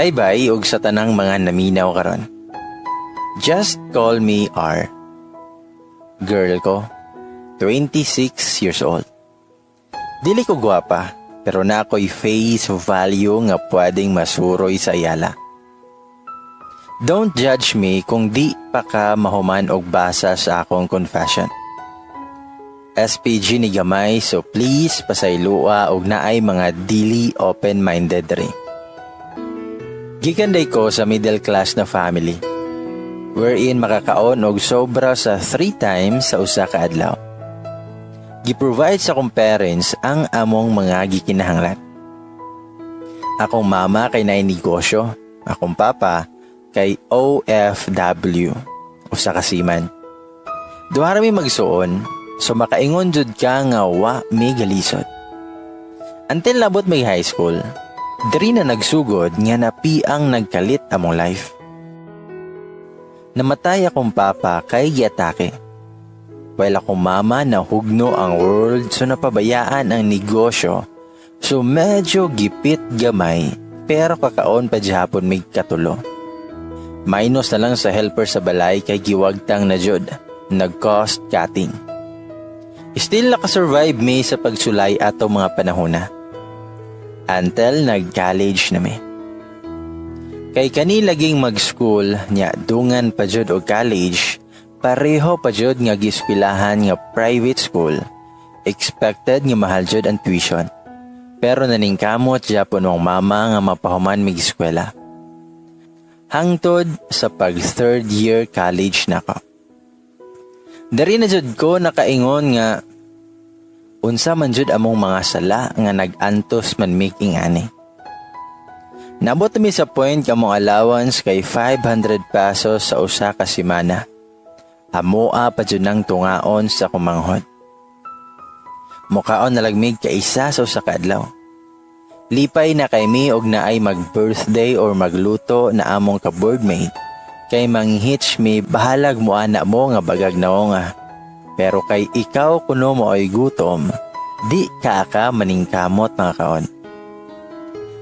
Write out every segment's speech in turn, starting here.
Hi bai ug sa tanang mga naminaw karon. Just call me R. Girl ko, 26 years old. Dili ko gwapa, pero naa ko'y face value nga pwedeng masuroy sa iyala. Don't judge me kung di pa ka mahuman og basa sa akong confession. SPG ni gamay, so please pasaylua og naay mga dili open-minded diri. Gikan diay ko sa middle class na family, wherein makakaon og sobra sa 3 times sa usa ka adlaw. Gi-provide sa akong parents ang among mga gikinahanglan. Akong mama kay naay negosyo, akong papa kay OFW, usa ka seaman. Duha ra mi magsuon, so makaingon jud ka nga wa mi galisod. Until nabot mi high school, diri na nagsugod nga napiang nagkalit among life. Namatay akong papa kay giatake. While akong mama nahugno ang world, so napabayaan ang negosyo. So medyo gipit gamay, pero kakaon pa gihapon mig katulo. Minus na lang sa helper sa balay kay giwagtang na jud, nag-cost cutting. Still nakasurvive mi sa pagsulay ato mga panahona. Until nag-college na mi. Kay kani laging mag-school nya dungan pa jud og college, pareho pa jud nga gieskwilahan nga private school. Expected nga mahal jud ang tuition. Pero naningkamot japon mong mama nga mapahuman mig eskwela. Hangtod sa pag third year college nako. Dari na jud ko nakaingon nga unsa man jud among mga sala nga nag-antos man making ani. Nabot mi sa point among allowance kay 500 pesos sa usa ka semana. Amoa pa jud nang tungaon sa kumanghod. Mukaon na lang mig kaisa sa usa ka adlaw. Lipay na kay mi og naay mag-birthday or magluto na among ka-boardmate. Kay manghitch mi, bahalag mo ana mo nga bagag na nga. Pero kay ikaw kuno mo ay gutom, di ka ka maningkamot mga kaon.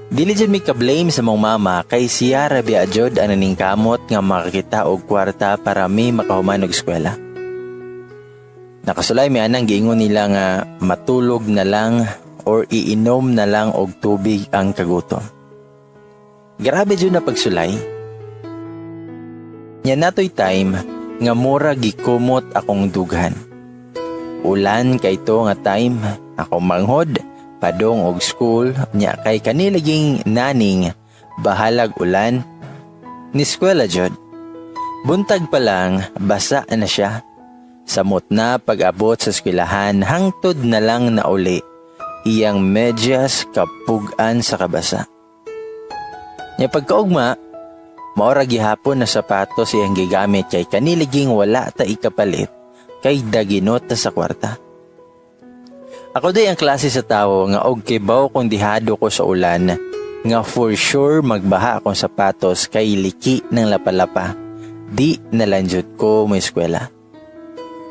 Dili jud mi ka-blame sa mong mama kay siya ra biya jud ang naningkamot nga makakita og kwarta para mi makahuman og eskwela. Nakasulay mi anang giingon nila nga matulog na lang or iinom na lang og tubig ang kagutom. Grabe jud na pagsulay. Nya natoy time nga mura gikumot akong dughan. Ulan kay to nga time, akong manghod padong og school, nya kay kanilaging naning bahalag ulan ni eskwela jud. Buntag pa lang basa na siya. Samot na pag-abot sa eskwelahan, hangtod na lang na uli iyang medyas kapugan sa kabasa. Nya pagkaugma, maora gihapon na sapatos iyang gigamit kay kaniliging wala ta ikapalit kay daginot ta sa kwarta. Ako day ang klase sa tawo nga og kibaw kung dihado ko sa ulan nga for sure magbaha akong sapatos kay liki ng lapalapa. Di na lang jud ko mo eskwela.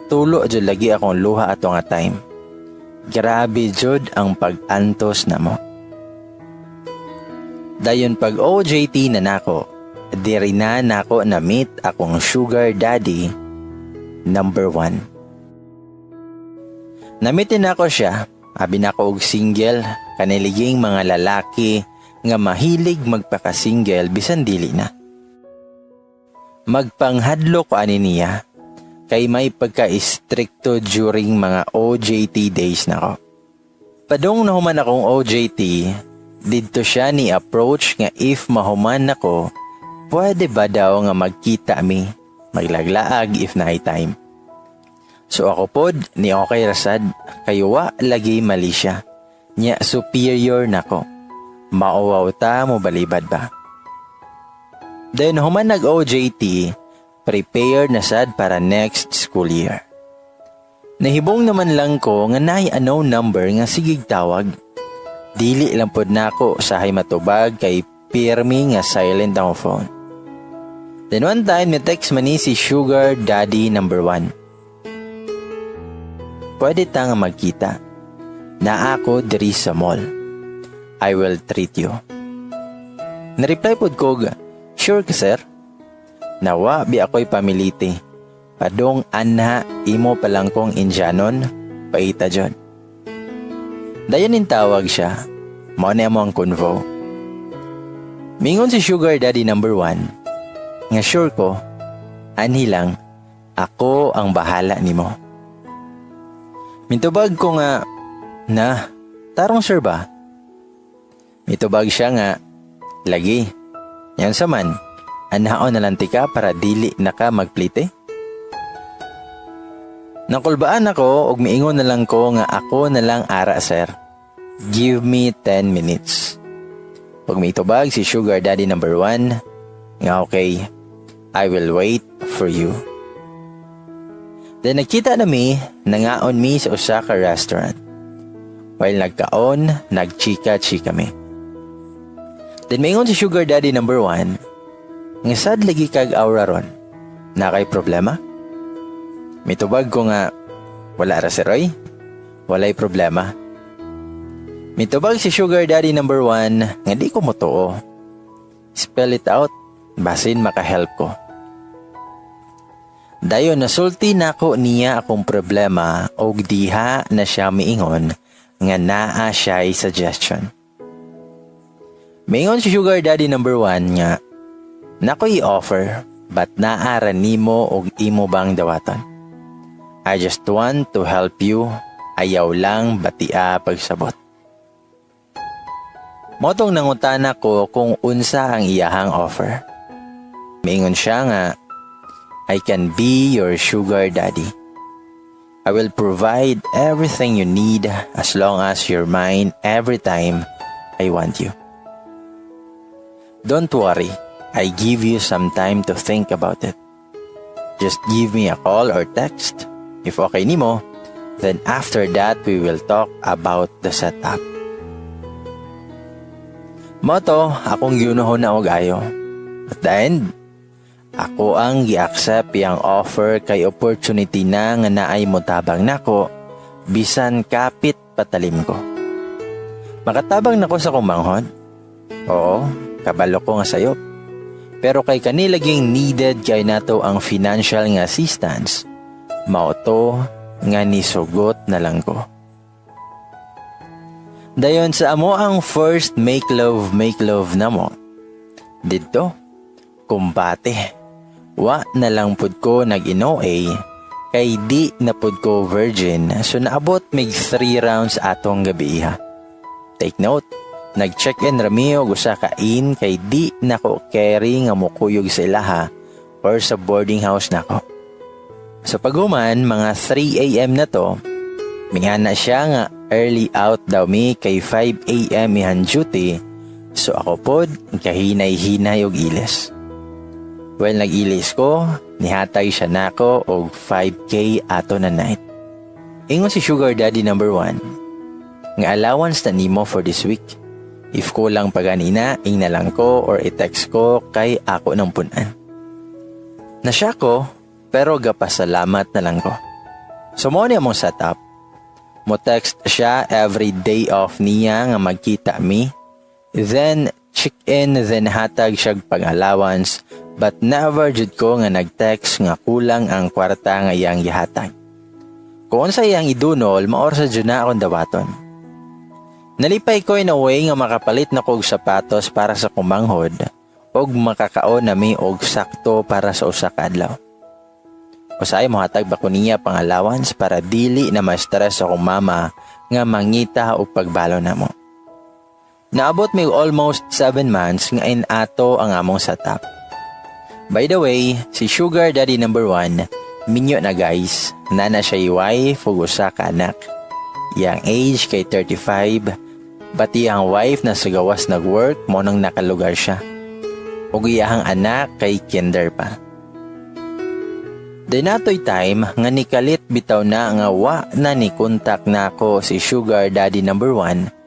Tulo jud lagi akong luha ato nga time. Grabe jud ang pag-antos namo. Dayon pag OJT na nako, diri na nako na meet akong sugar daddy number 1. Na-meet nako siya, abi nako og single, kaniliging mga lalaki nga mahilig magpaka-single bisan dili na. Magpanghadlo ko ani niya kay may pagka-stricto during mga OJT days nako. Padong nahuman akong OJT, didto siya ni approach nga if mahuman ako, pwede ba daw nga magkita mi, maglaglaag if naay time. So ako pod, ni okay rasad, kay wa lagi mali siya. Nya superior nako. Mauwaw ta mo balibad ba? Then human nag OJT, prepare na sad para next school year. Nahibong naman lang ko nga naay unknown number nga sigig tawag. Dili lang pod nako sahay matubag kay pirmi nga silent ang phone. Then one time, ni text man ni si sugar daddy number 1. Pwede ta nga magkita. Naa ako diri sa mall. I will treat you. Na-reply pod ko, "Sure ka, sir?" Nawa bi ako'y pamiliti. Padong anha imo pa lang kong Indianon, paita jud. Dayon ning tawag siya. Mao na mo ang convo. Mingon si sugar daddy number 1 nga sure ko, anhi lang, ako ang bahala nimo. Mitubag ko nga, "Na, tarong, sir ba?" Mitubag siya nga, "Lagi. Yan sa man, anhaon na lang tika para dili na ka magplite." Nakulbaan ako og miingon na lang ko nga ako na lang ara, sir. Give me 10 minutes. Pag mitubag si sugar daddy number 1 nga, "Okay, I will wait for you." Then nagkita na mi, nangaon mi sa usa ka restaurant. While nagkaon, nagchika-chika mi. Then maingon si sugar daddy number 1 nga sad lagi kag aura ron. Naa kay problema? Mitubag ko nga, "Wala ra, sir oy. Walay problema." Mitubag si sugar daddy number 1 nga di ko motuo. "Spell it out, basin makahelp ko." Dayon nasulti nako niya akong problema og diha na siya miingon nga naa siya'y suggestion. Miingon si sugar daddy number 1 nga, "Nako i-offer but naa ra nimo og imo bang dawaton. I just want to help you, ayaw lang batia pagsabot." Mao tong nangutana ko kung unsa ang iyahang offer. Miingon siya nga, "I can be your sugar daddy. I will provide everything you need as long as you're mine every time I want you. Don't worry, I give you some time to think about it. Just give me a call or text. If okay nimo, then after that we will talk about the setup." Mao to, akong giunahon na og ayo. At the end, ako ang gi-accept yang offer kay opportunity na nga naay motabang nako bisan kapit patalim ko. Makatabang nako sa akong manghod? Oo, kabalo ko nga sayop. Pero kay kani laging needed kay nato ang financial nga assistance, mao to nga nisugot na lang ko. Dayon sa amo ang first make love, make love namo. Didto, kumbate. Wa na lang pud ko nag-inoa kay di na pud ko virgin, so naabot mig 3 rounds atong gabi iha. Take note, nag-check-in rami og usa ka inn kay di nako carry nga mokuyog sa ilaha or sa boarding house nako. Sa paghuman, mga 3 a.m. na to, mingana siya nga early out daw mi kay 5 a.m. ihan duty, so ako pod kahinay-hinay og ilis. Well, nag-ilis ko, nihatag siya nako og 5K ato na night. Ingon si sugar daddy number 1 nga allowance na nimo for this week. If kulang pa ganina, ingna lang ko or i-text ko kay ako ng punan. Nasya ko, pero gapasalamat na lang ko. So mao ni among setup. Mo text siya every day off niya nga magkita mi. Then check-in, then hatag siya pang-allowance, but never jud ko nga nag-text nga kulang ang kwarta nga iyang gihatag. Kung unsa iyang idunol, mao ra jud na akong dawaton. Nalipay ko in a way nga makapalit na kog sapatos para sa kumanghod og makakaon nami og sakto para sa usa ka adlaw. Usahay mohatag ba ko niya pang allowance para dili na ma-stress akong mama nga mangita og pagbalo namo. Naabot mi almost 7 months nga inato ang among setup. By the way, si sugar daddy number 1, minyo na, guys, naa na siya wife ug usa ka anak. Iyang age kay 35, but iyang wife na sa gawas nag-work, mao nang nakalugar siya. Ug iyahang anak kay kinder pa. Then natoy time nga nikalit bitaw na nga wa na ni contact nako si sugar daddy number 1.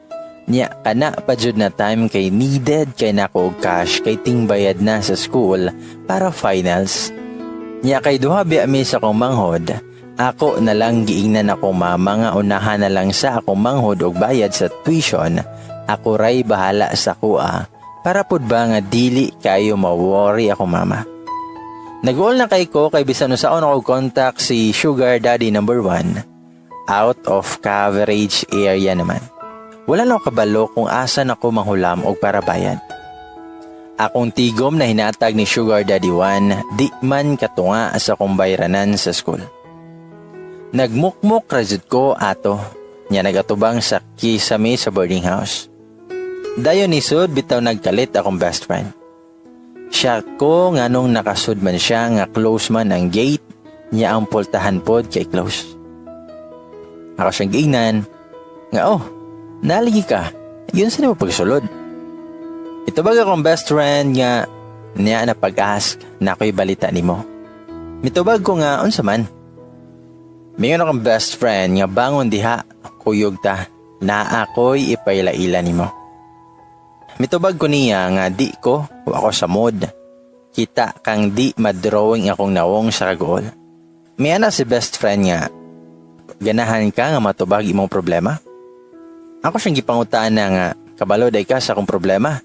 Nya kana pa jud na time kay needed kay nako og cash kay tingbayad na sa school para finals. Nya kay duha biya mi sa akong manghod, ako na lang giingnan akong mama nga unahan na lang sa akong manghod og bayad sa tuition, ako ray bahala sa kuha Para pud ba nga dili kayo ma-worry ako mama. Nag-all na kay ko kay bisan unsaon ako contact si sugar daddy number 1, out of coverage area naman. Wala na ako kabalo kung asa na ko manghulam og para bayad. Akong tigom na hinatag ni Sugar Daddy 1 di man katunga sa akong bayranan sa school. Nagmukmok ra jud ko ato nya nagatubang sa kisame sa boarding house. Dayon nisud bitaw nagkalit akong best friend. Siya ko nganong nakasud man siya nga close man ang gate niya, ang pultahan pod kay close. Ako siyang giingnan nga, "Oh, naligi ka. Yun sa nimo pagsulod?" Itubag akong best friend nga niya na pag-ask na ako'y balita nimo. Mitubag ko nga, "Unsa man?" Mingon akong best friend nga, "Bangon diha, kuyog ta, na ako'y ipailaila nimo." Mitubag ko niya nga di ko, wa ko sa mood. Kita kang di madrawing akong nawong sa kaguol. Miana si best friend nga, "Ganahan ka nga matubag imong problema?" Ako siyang gipangutaan na nga, "Kabalo day ka sa akong problema?"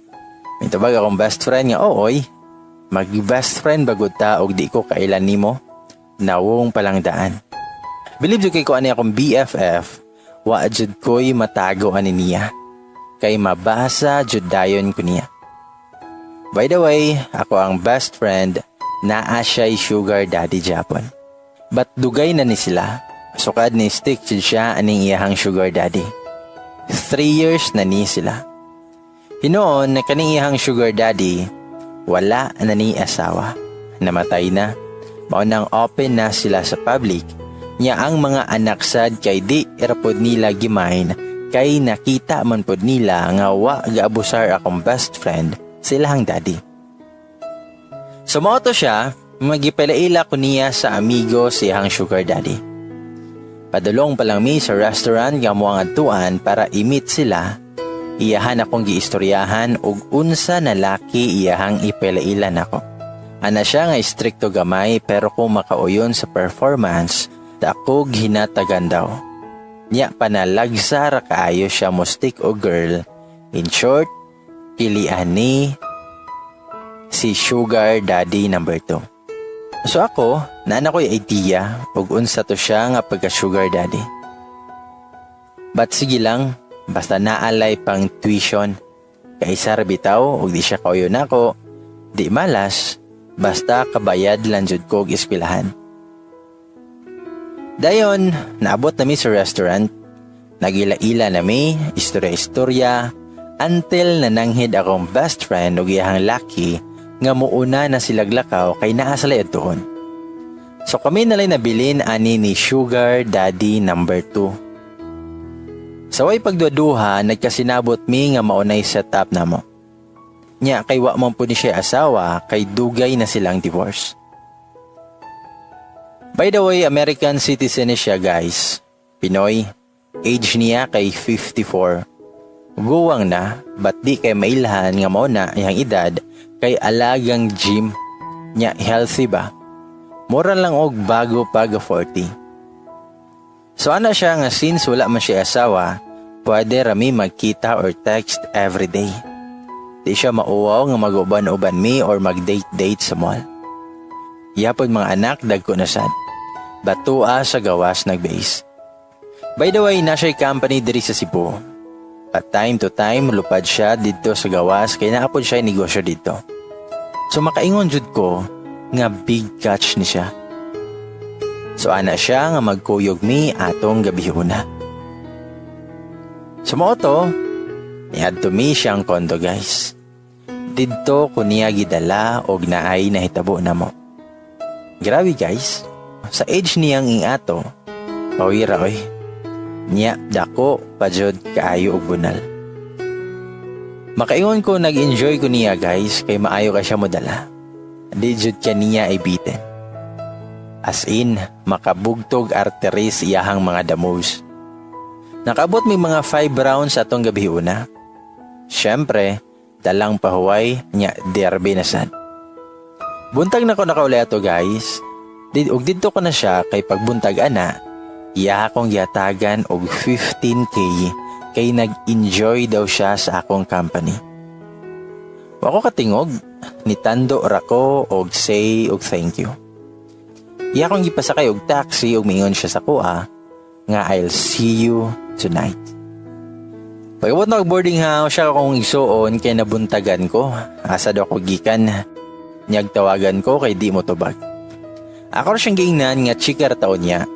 Mitubag akong best friend nga, "Ooy, mag best friend bagud ta og di ko kailan nimo nawong palang daan." Believe jud kay ko ani akong BFF, wa jud ko'y matago ani niya. Kay mabasa jud dayon ko niya. By the way, ako ang best friend, naa siya'y sugar daddy Japon. But dugay na ni sila. Sukad ni stick jud siya aning iyahang sugar daddy. 3 years na ni sila. Hinoon na kaning iyahang sugar daddy, wala na ni asawa. Namatay na. Mao nang open na sila sa public. Nya ang mga anak sad kay di ra pod nila gimain kay nakita man pod nila nga wa gaabusar akong best friend sa ilahang daddy. So mao to siya, magipailaila ko niya sa amigo sa iyang sugar daddy. Padulong pa lang mi sa restaurant nga mo ang adtuan para i-meet sila, iyahan akong giistoryahan og unsa na laki iyahang ipailaila nako. Ana siya nga istrikto gamay pero kung makauyon sa performance, dakog hinatagan daw. Nya panalagsa ra kaayo siya mo stick o girl. In short, pilian ni si sugar daddy number 2. So ako, naa ko'y idea og unsa to siya nga pagka sugar daddy. But sige lang, basta naalay pang tuition. Kaysa ra bitaw og di siya kauyon nako, di malas, basta kabayad lang jud ko og eskwelahan. Dayon, naabot na mi sa restaurant. Nagila-ila na mi, istorya-istorya, until nananghid akong best friend og iyahang laki nga muuna na sila lakaw kay naa sila adtuon. So kami nalay nabilin ani ni sugar daddy number 2. Sa way pagduduha, nagkasinabot mi nga maunay set up namo. Nya kay wa man po ni siya asawa kay dugay na silang divorce. By the way, American citizen ni siya, guys. Pinoy. Age niya kay 54. Guwang na, but di kay mailhan nga mao na iyang edad kay alagang gym nya, healthy ba? Mura lang og bago pag 40. So ana siya nga since wala man siya asawa, pwede rami magkita or text every day. Di siya mauwaw nga mag-uban-uban mi or mag-date-date sa mall. Yapon mga anak dagko na sad. Batua sa gawas nag-base. By the way, na siya'y company diri sa Cebu. At time to time, lupad siya dito sa gawas kay naapod siya negosyo dito. So makaingon jud ko nga big catch ni siya. So ana siya nga magkuyog mi atong gabihuna. So mao to, niadto mi siyang condo, guys. Didto ko niya gidala og naay nahitabo namo. Grabe, guys, sa age niyang ingato, pawira oy. Nya dako pa jud kaayo og bunal. Makaingon ko nag-enjoy ko niya, guys, kay maayo ka siya modala. Di jud ka niya ibitin. As in, makabugtog arteries iyahang mga damos. Nakabot may mga 5 rounds atong gabi una. Siyempre, dalang pahuway nya derby na sad. Buntag na ko nakauli ato, guys. Ug didto ko na siya kay pagbuntag ana, iya akong gihatagan og 15K kay nag-enjoy daw siya sa akong company. Wa ko katingog, nitando ra ko og say og thank you. Iya akong gipasakay og taxi og miingon siya sa akoa nga "I'll see you tonight." Pag-abot na og boarding house, siya akong igsuon kay nabuntagan ko. Asa daw ko gikan? Nya og tawagan ko kay di motubag. Ako ra siyang giingnan nga chika ra ta unya.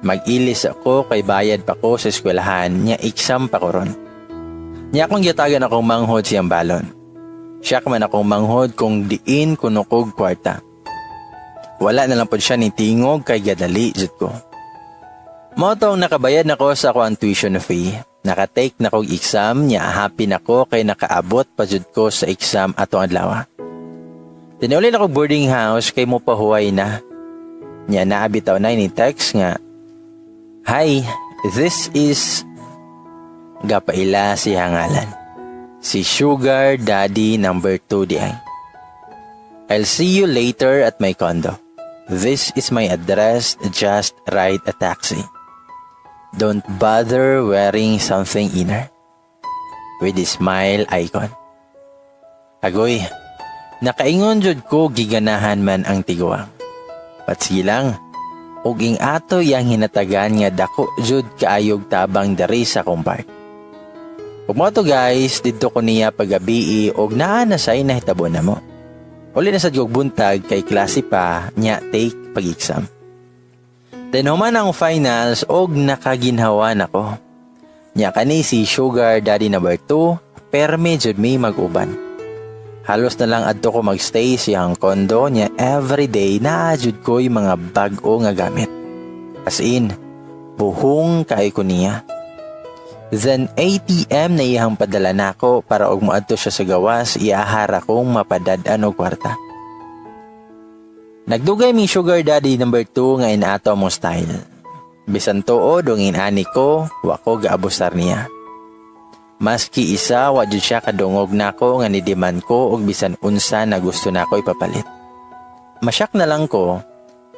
Mag-ilis ako kay bayad pa ko sa eskwelahan nya exam pa ko ron. Nya akong gihatagan akong manghod siyang balon. Siya man akong manghod kung diin kuno kog kwarta. Wala na lang pod siya ni tingog kay gadali jud ko. Mao tong nakabayad nako sa ako ang tuition fee. Naka-take na kog exam nya happy na ko kay nakaabot pa jud ko sa exam atong adlaw. Tinuli na ko boarding house kay mo pahuway na. Nya naa bitaw na ni text nga, "Hi, this is," gapaila siya ngalan. Si Sugar Daddy number 2 di ay. "I'll see you later at my condo. This is my address, just ride a taxi. Don't bother wearing something inner." With a smile icon. Agoy, nakaingon jud ko giganahan man ang tiguang. But sige lang, ug ing ato yang hinatagan nga dako jud kaayog tabang diri sa akong part. Ug mao to, guys, didto ko niya pagabii og naa na say nahitabo namo. Uli na sad kog buntag kay klase pa nya take pag-exam. Then human ang finals og nakaginhawa nako. Nya kani si Sugar Daddy number 2, perme jud mi mag-uban. Halos na lang adto ko magstay siyang kondo niya everyday naa jud ko'y mga bag-o nga gamit. As in, buhong kay ko niya. Then ATM na iyang padala nako para og moadto siya sa gawas, iyahara kong mapadad-an og kwarta. Nagdugay mi Sugar Daddy number 2 nga inaato among style. Bisan tuod og inani ko, wa ko gaabusar niya. Maski isa, wa jud siya kadungog nako nga ni-demand ko og bisan unsa na gusto nako ipapalit. Masyak na lang ko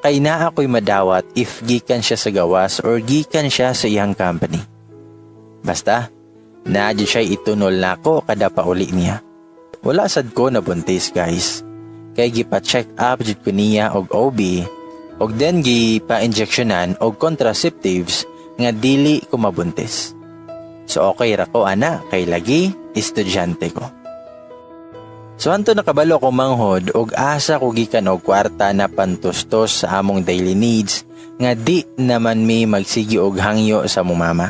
kay naa ko'y madawat if gikan siya sa gawas or gikan siya sa iyang company. Basta, naa jud siya itunol nako kada pauli niya. Wala sad ko nabuntis, guys. Kay gipa-check up jud ko niya og OB og then gipa-injectionan og contraceptives nga dili ko mabuntis. So okay ra ko ana kay lagi estudyante ko. So anto nakabalo ko manghod og asa ko gikan og kwarta na pantustos sa among daily needs nga di naman mi magsigi og hangyo sa among mama.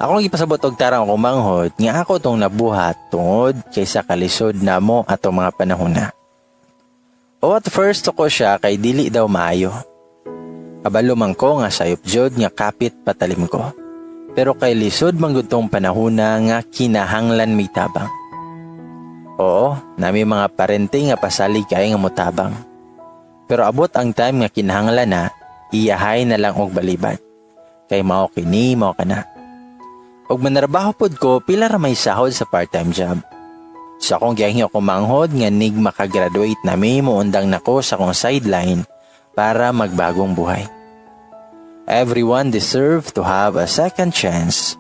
Akong gipasabot og tarang akong manghod nga ako tong nabuhat tungod kay sa kalisod namo atong mga panahon na. O at first ko siya kay dili daw maayo. Kabalo man ko nga sayop jud nga kapit patalim ko. Pero kay lisod man gud tong panahona nga kinahanglan may tabang. Oo, nami mga parente nga pasalig kay nga motabang. Pero abot ang time nga kinahanglan na, iyahay na lang og balibad. Kay mao kini, mao kana. Og manarbaho pod ko, pila ra may sahod sa part-time job. So akong gihangyo akong manghod nga nig makagraduate na mi moundang nako sa akong sideline para magbagong buhay. Everyone deserve to have a second chance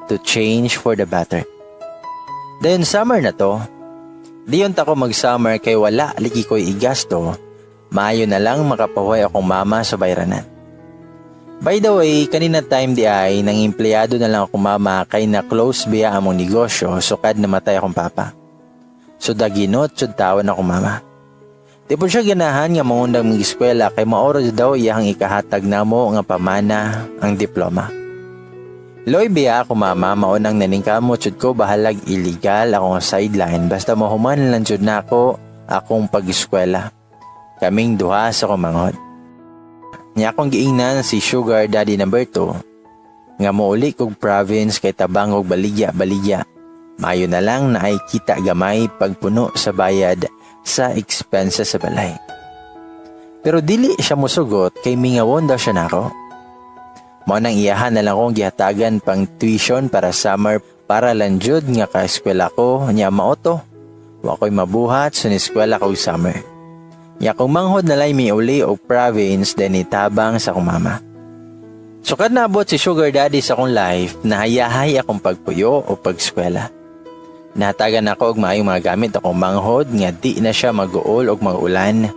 to change for the better. Then summer na to. Diyon ta ko mag-summer kay wala lagi ko'y igasto. Maayo na lang makapahuway akong mama sa bayranan. By the way, kanina time di ay nang empleyado na lang akong mama kay na close biya among negosyo sukad namatay akong papa. So daginot sud tawon akong mama. Di po siya ganahan nga mangundang mag-eskwela kay maoro daw iyang ikahatag namo nga pamana ang diploma. Loy biya ako mama, maunang naningkamot jud ko, bahalag illegal akong sideline basta mahuman lang jud nako akong pag-eskwela. Kaming duha sa kumanghod. Nya akong giingnan si Sugar Daddy number 2 nga mouli kog province kay tabang og baligya-baligya. Maayo na lang na ay kita gamay pagpuno sa bayad sa expenses sa balay. Pero dili siya musugot kay mingawon daw siya nako. Mao nang iyahan na lang kong gihatagan pang tuition para summer para lang jud nga ka-eskwela ko nya mao to. Wa ko'y mabuhat sa eskwela ko summer. Nya kung manghod na lay miuli og province then itabang sa akong mama. Sukad naabot si Sugar Daddy sa akong life, nahayahay akong pagpuyo o pagskwela. Natagan ako og maayong mga gamit akong manghod nga di na siya mag-uol og mag-ulan.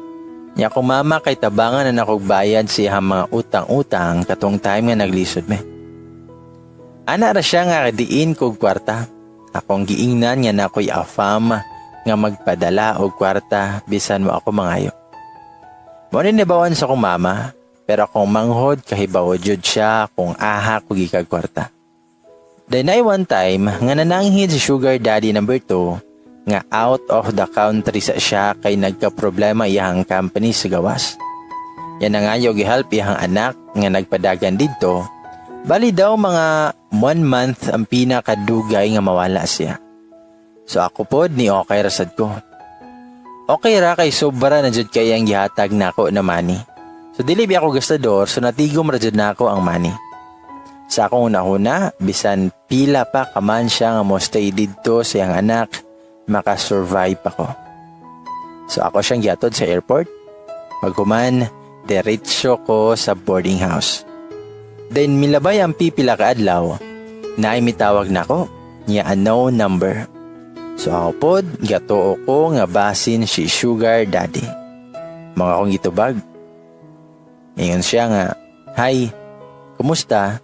Nya akong mama kay tabangan na nakog bayad sa iyang mga utang-utang katong time nga naglisod me. Ana ra siya nga diin kog kwarta. Akong giingnan nga nakoy afam nga magpadala og kwarta bisan mo ako mangayo. Mao ni nabawan sa akong mama, pero akong manghod kahibaw jud siya kung aha ko gikag kwarta. Then ay one time nga nananghid si sugar daddy number 2 nga out of the country sa siya kay nagka-problema iyang company sa gawas. Yan na nga yung gihelp iyang anak nga nagpadagan didto. Bali daw mga one month ang pinakadugay nga mawala siya. So ako pod ni okay ra sad ko. Okay ra kay sobra na jud kay ang gihatag nako na money. So dili biya ako gastador, so natigom ra jud nako ang money. Sa akong unahuna, bisan pila pa kaman siya nga mo stay didto sa iyang anak, makasurvive pa ko. So ako siyang gihatod sa airport. Paghuman, diretso ko sa boarding house. Then milabay ang pipila ka adlaw, naay mitawag nako, niya unknown number. So ako pod, gatuo ko nga basin si sugar daddy. Mga akong gitubag. Ingon siya nga, "Hi, kumusta?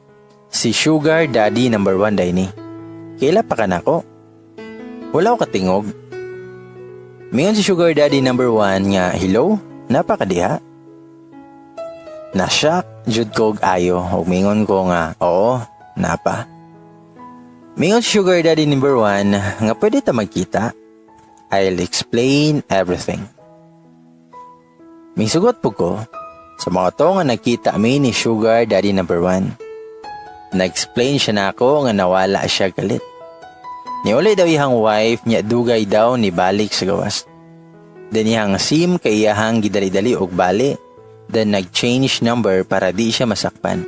Si sugar daddy number 1 day ni. Kaila pa ka nako?" Wala ko katingog. Mingon si sugar daddy number 1 nga, "Hello, napakadiha?" Na-shock jud ko og ayo ug mingon ko nga, "Oo, napa." Mingon si sugar daddy number 1 nga pwede ta magkita. "I'll explain everything." Misugot po ko sa mga to nga nagkita mi ni sugar daddy number 1. Nag-explain siya na ako nga nawala siya galit. Niuli daw iyang wife niya, dugay daw ni balik sa gawas. Then iyang SIM kay iyahang gidali-dali og bali. Then nag-change number para di siya masakpan.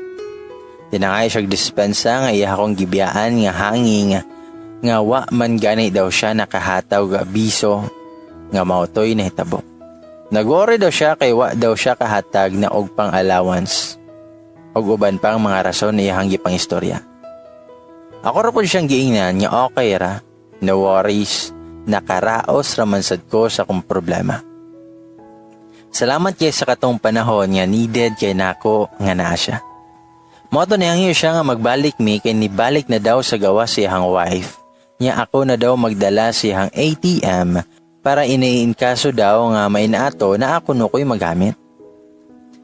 Tinangay siya dispensa nga iya akong gibiyaan nga hanging nga wa man gani daw siya nakahataw ga abiso nga mautoy nahitabo. Nag-worry daw siya kay wa daw siya kahatag na og pang allowance ug uban pang mga rason iyahang gipang istorya. Ako ra pud siyang giingnan nga okay ra, no worries, nakaraos ra man sad ko sa akong problema. Salamat kay sa katong panahon nga needed kay nako nga naa siya. Mao to nihangyo siya nga magbalik mi kay nibalik na daw sa gawas siyang wife. Nya ako na daw magdala siyang ATM para iniinkaso daw nga may naato na ako no ko'y magamit.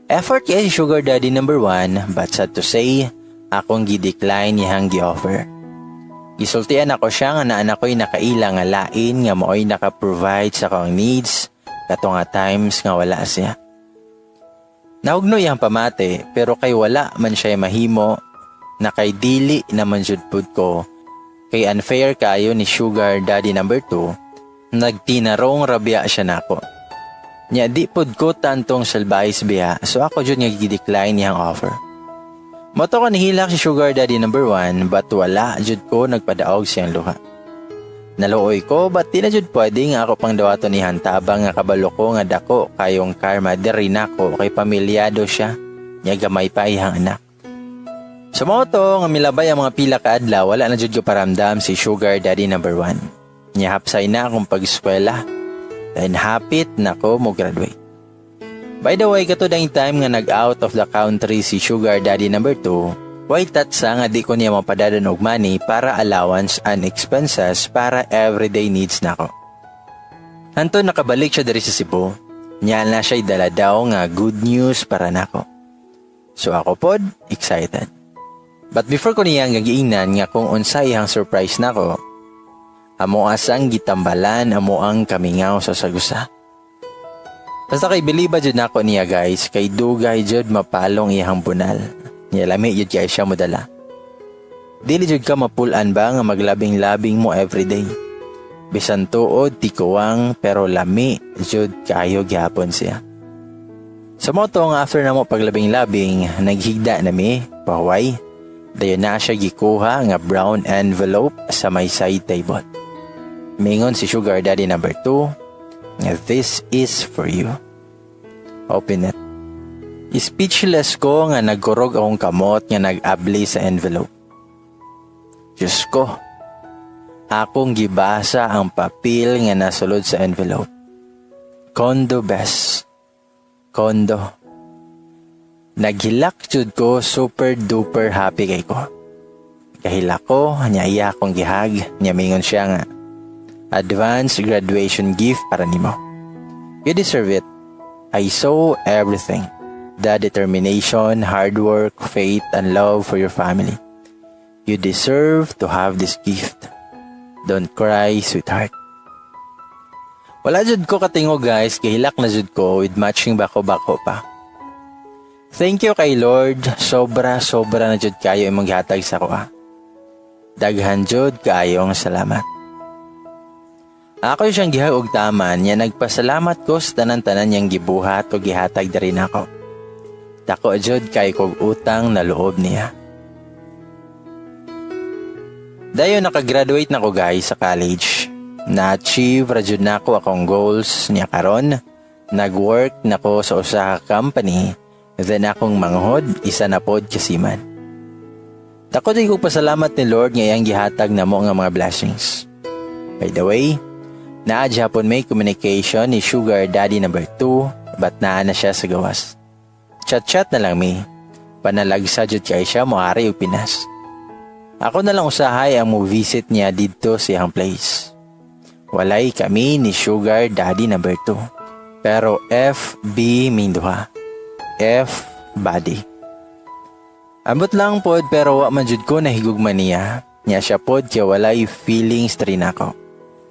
Effort kay si sugar daddy number 1, but sad to say, akong gi-decline niyang gi-offer. Gisultian ako siya nga naan ako'y nakaila nga lain nga mao'y naka-provide sa akong needs kato nga times nga wala siya. Nahugno iyang pamati, pero kay wala man siya mahimo na kay dili naman jud pud ko kay unfair kayo ni sugar daddy number 2, nagtinarong rabya siya nako. Nya di pud ko tantong salbahis biya, so ako jud nga gi-decline niyang offer. Mao to ko nihilak si sugar daddy number 1, but wala jud ko nagpadaog siyang luha. Naluoy ko, but di na jud pwede nga ako pang dawaton ni tabang nga kabalo ko nga dako kayong karma diri nako kay pamilyado siya nya gamay pa iyang anak. Sa mao to nga milabay ang mga pila ka adlaw, wala na jud ko paramdam si sugar daddy number 1. Nya hapsay na akong pag-eskwela. Then hapit na ko mo graduate. By the way, kato dang time nga nag-out of the country si sugar daddy number 2, way tatsa nga di ko niya mapadadan og money para allowance and expenses para everyday needs nako. Hanto nakabalik siya diri sa Cebu. Nya na siya dala daw nga good news para nako. So ako pod, excited. But before ko niya nga giingnan nga kung unsay iyang surprise nako, amo asang gitambalan amo ang kamingaw sa sagusa. Basta kay biliba jud nako niya, guys, kay dugay jud mapalong iyang bunal. Niya lami jud kay siya modala. Dili jud ka mapulan ba nga maglabing-labing mo everyday. Bisan tuod tikuwang, pero lami jud kayo gyapon siya. Sa mao to nga after namo paglabing-labing, naghigda nami, pahuway. Dayon na siya gikuha nga brown envelope sa may side table. Mingon si sugar daddy number 2 nga, "This is for you. Open it." Speechless ko nga nagkurog akong kamot nga nag-abli sa envelope. Diyos ko. Akong gibasa ang papel nga nasulod sa envelope. Condo, bes. Condo. Naghilak jud ko, super duper happy kay ko. Kahilak ko, nya iya akong gi-hug, nya mingon siya nga, "Advance graduation gift para nimo. You deserve it. I saw everything. The determination, hard work, faith, and love for your family. You deserve to have this gift. Don't cry, sweetheart." Wala jud ko katingog, guys, gihilak na jud ko with matching bako-bako pa. Thank you kay Lord, sobra sobra na jud kayo imong gihatag sa akoa. Daghan jud kaayong salamat. Ako siyang gi-hug og taman niya, nagpasalamat ko sa tanan-tanan niyang gibuhat o gihatag diri nako. Dako jud kay kog utang na loob niya. Dayon nakagraduate na ko, guys, sa college. Na-achieve ra jud nako akong goals niya karon. Nag-work na ko sa usa ka company, then akong manghod isa na pod ka seaman. Dako jud ko pasalamat ni Lord nga iyang gihatag namo nga mga blessings. By the way, naa hapon may communication ni Sugar Daddy number 2, but naa na siya sa gawas. Chat-chat na lang mi. Panalagsa jud kay siya moari og Pinas. Ako na lang usahay ang mo visit niya didto sa iyang place. Walay kami ni Sugar Daddy number 2. Pero FB ming duha. F body. Ambot lang pod, pero wa man jud ko nahigugma niya. Nya siya pod kay walay feelings diri nako.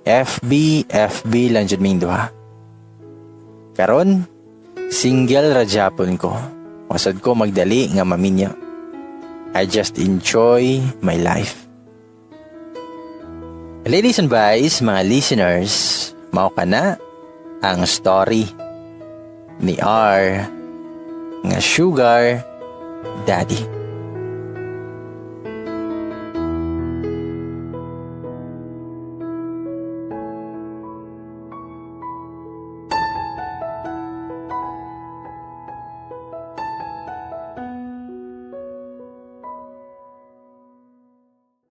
FB, FB lang jud ming duha. Karon, single ra japon ko. Wa sad ko magdali nga maminyo. I just enjoy my life. Ladies and guys, mga listeners, mao kana ang story ni R nga sugar daddy.